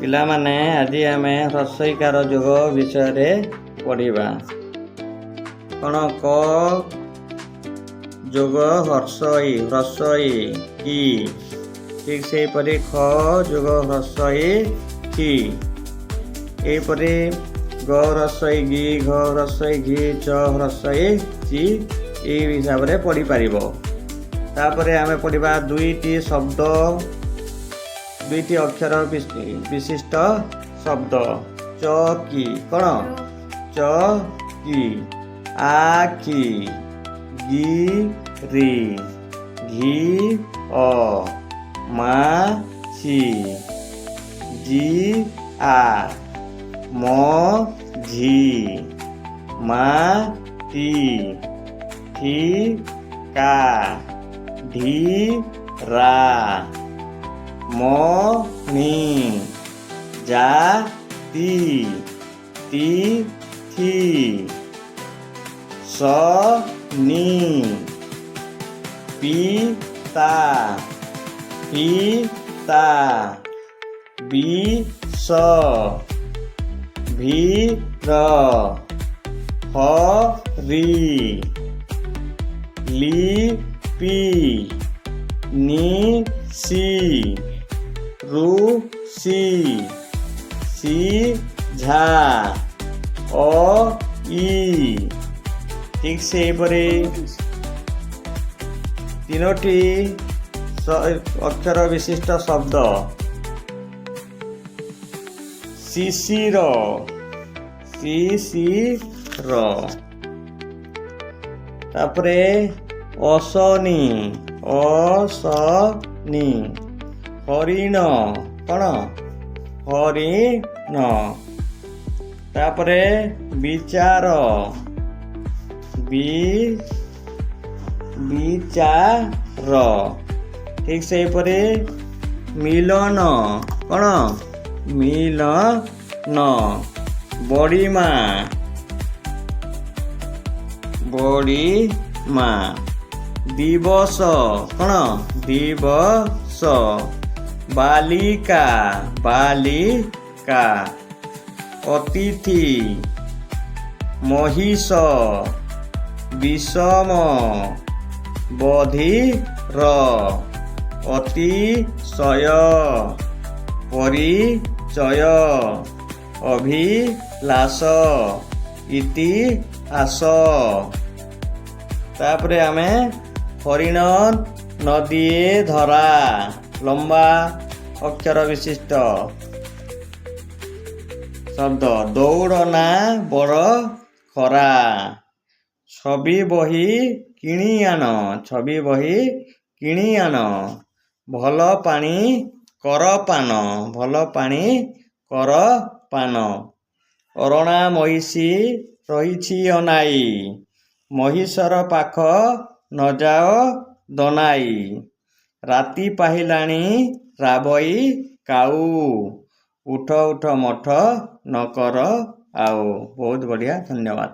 ପିଲାମାନେ, ଆଜି ଆମେ ହ୍ରସ୍ୱଇକାର ଯୋଗ ବିଷୟରେ ପଢ଼ିବା। କ'ଣ? କ ଯୋଗ ହ୍ରସ୍ୱଇ, ହ୍ରସ୍ୱଇ କି। ଠିକ୍ ସେହିପରି ଖ ଯୋଗ ହ୍ରସ୍ୱଇ ଖି। ଏହିପରି ଗ ହ୍ରସ୍ୱଇ ଗି, ଘ ହ୍ରସ୍ୱଇ ଘି, ଚ ହ୍ରସ୍ୱଇ ଚି, ଏଇ ହିସାବରେ ପଢ଼ିପାରିବ। ତାପରେ ଆମେ ପଢ଼ିବା ଦୁଇଟି ଶବ୍ଦ, ଦୁଇଟି ଅକ୍ଷର ବିଶିଷ୍ଟ ଶବ୍ଦ। ଚ କି। କ'ଣ? ଚ କି, ଆଖି, ଗି ରି, ଘି ଅ, ମାଛି, ଜି ଆ, ମ ଝି, ମାଟି, ଠି କା, ଢି ରା, ମଣି, ଜାତି, ତିଥି, ଶନି, ପିତା, ଫିତା, ବିଷ, ଭିଡ଼, ହରି, ଲିପି, ନିଶି, ଋଷି, ସିଝା, ଅ ଇ। ଠିକ୍ ସେହିପରି ତିନୋଟି ଅକ୍ଷର ବିଶିଷ୍ଟ ଶବ୍ଦ। ଶିଶିର, ଶିଶିର। ତାପରେ ଅଶନି, ଅଶନି, ହରିଣ। କ'ଣ? ହରିଣ। ତାପରେ ବିଚାର, ବିଚାର। ଠିକ୍ ସେହିପରି ମିଲନ। କ'ଣ? ମିଲନ। ବଡ଼ିମା, ବଡ଼ିମା। ଦିବସ। କ'ଣ? ଦିବସ। ବାଲିକା, ବାଲିକା। ଅତିଥି, ମହିଷ, ବିଷମ, ବଧିର, ଅତିଶୟ, ପରିଚୟ, ଅଭିଲାଷ, ଇତିହାସ। ତାପରେ ଆମେ ହରିଣ ନଦୀଏ ଧରା, ଲମ୍ବା ଅକ୍ଷର ବିଶିଷ୍ଟ ଶବ୍ଦ। ଦୌଡ଼ନା ବଡ଼ ଖରା। ଛବି ବହି କିଣି ଆଣ, ଛବି ବହି କିଣି ଆଣ। ଭଲ ପାଣି କର ପାନ, ଭଲ ପାଣି କର ପାନ। ଅରଣା ମହିଷୀ ରହିଛି ଅନାଇ, ମହିଷର ପାଖ ନ ଯାଅ ଦନାଇ। ରାତି ପାହିଲାଣି ରାବଇ କାଉ, ଉଠ ଉଠ ମଠ ନ କର ଆଉ। ବହୁତ ବଢ଼ିଆ, ଧନ୍ୟବାଦ।